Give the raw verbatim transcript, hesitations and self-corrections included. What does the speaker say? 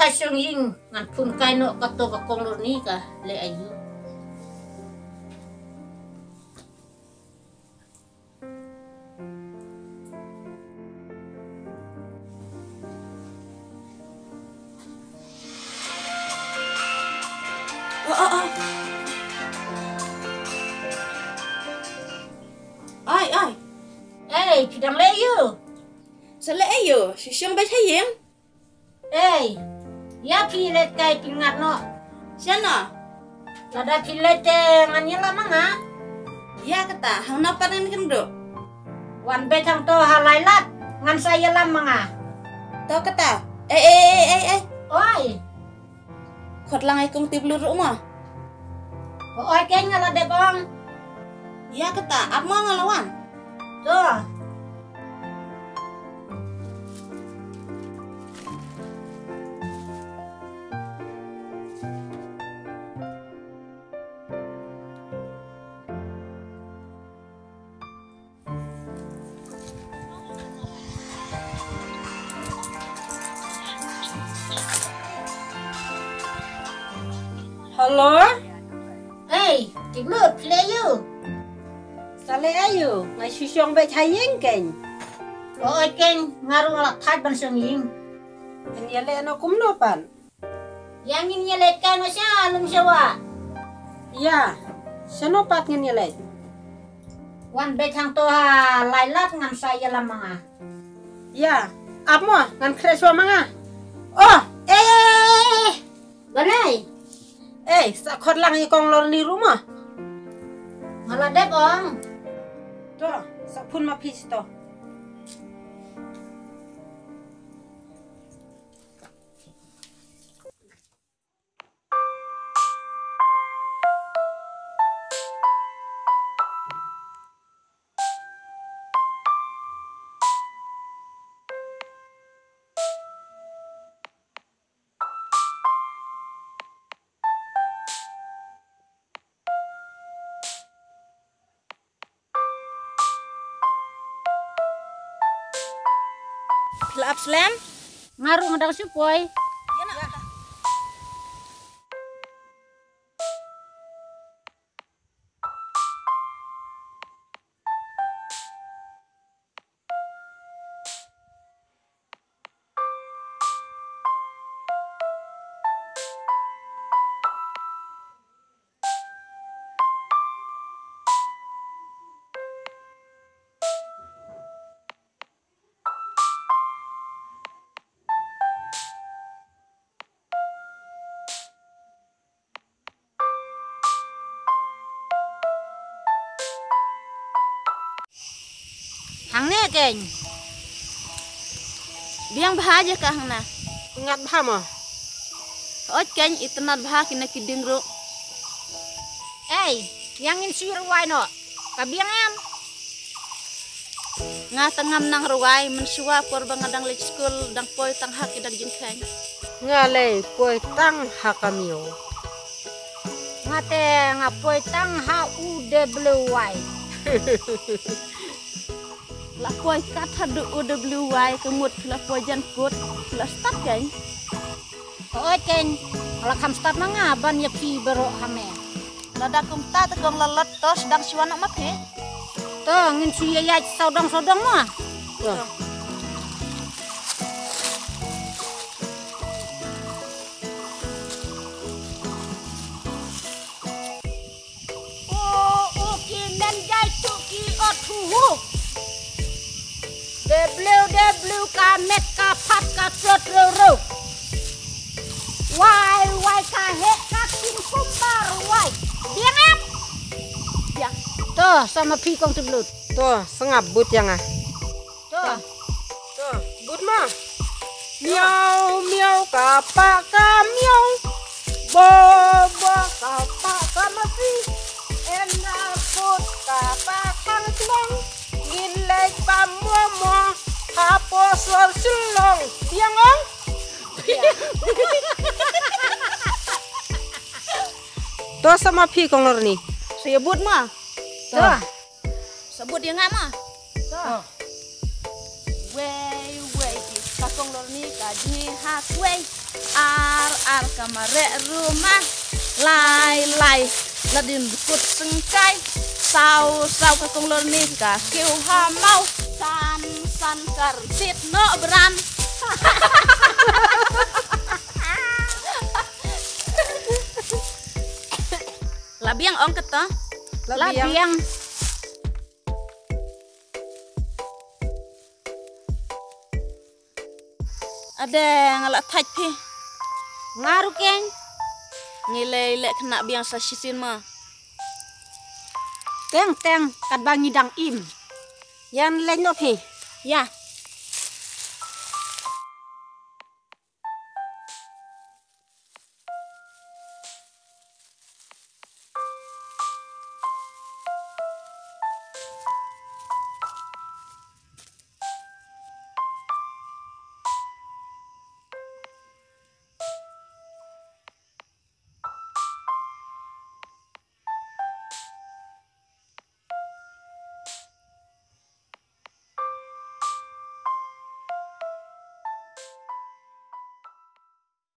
Shong ïing ngan phone kai noh kato ka Kong Lorni ka leh aïu. Oh, oh, oh. Oi, oi. Ei, phi dang leh aïu? Sa leh aïu, shu shong beit ha ïing. Ei, ïa phi leit kai pyngngad noh. Shano? Lada phi leit te ngan ïalam ma nga. Ïa kata, hangno pat ngan kynduh? Wan beit hangto ha lai lad, ngan sa ïalam ma nga. To kata. Ei, ei, ei, ei, ei. Oi. Khot lang ïa i Kong Tiplut ruh mo. Hooid keiñ, nga la dep ong. Ïa kata, ap mo, nga la wan. To. Hello? Ei, Tiplut, phi leh aïu? Sa leh aïu, nga shu shong beit ha ïing keiñ. Hooid keiñ, nga ruh nga la thait ban shong ïing. Phin ïaleh noh kumno pat? Ïa ngin ïaleit kai noh sha lum sha wah. Ïa, shano pat ngin ïaleit? Wan beit hangto ha lai lad, ngan sa ïalam ma nga. Ïa, ap mo, ngan khreh shuwa ma nga. Oh, eh, eh, eh, eh. Balei? Eh, sa khot lang ïa i Kong Lorni ruh mo. Nga la dep ong. To, sa phone ma phi sha to. Phi la ap slem? Nga ruh nga dang shu poi. Hangne keiñ. Biang bha jaka hangne. Ngat bha mo. Ot keiñ, itynnad bha kine ki dieng ruh. Ei, ïa ngin shu rwai noh. Ka biang em? Nga tang ngam nang rwai, mynshuwa por ba nga dang leit skul, dang poi tang ha ki dak jingkheiñ. Nga lei poi tang ha ka miaw. Nga te nga poi tang ha u W Y. La poi kat haduh u W Y, ka mut la poi jan kut, la start keiñ. Hooid keiñ, la kham start ma nga ban ïa phi baroh ha me. Lada kumta te kong la lot, to sdang shuwa noh ma phi. To ngin shu ïa ïaid sawdong sawdong mo. To. O, o ki men jai tu ki ot hu hu. Deblew deblew ka met ka phat ka tlot rew rew. Wai wai ka heh ka kin kumbar wai. Biang em? Biang. To sa ma phi kong Tiblut. To sngap bud ïa nga. To. To, bud ma. Miau miau ka pa ka miau. Bo bo ka pa ka masi. Enda kut ka pa ka ngetlong. Ngin leit ba mo mo. Hapo suar Shillong. Biang ong? To sa ma phi kong Lorni. Sa ïa bud ma. To. Sa bud ïa nga ma. To. Wei wei ki ka kong Lorni ka jngi ha kwei. A Mareh ruma lai lai, la dien kut sengkai. Saw saw ka kong lor ni ka kiew ha maw. San san kar sit no bran. La biang ong kata. La biang. Ade, nga la thait phi. Nga ruh keng. Ngi lei leh khynnah biang sa shisien ma. Teng teng, katba ngi dang im. Ïa leit noh phi. Ïa.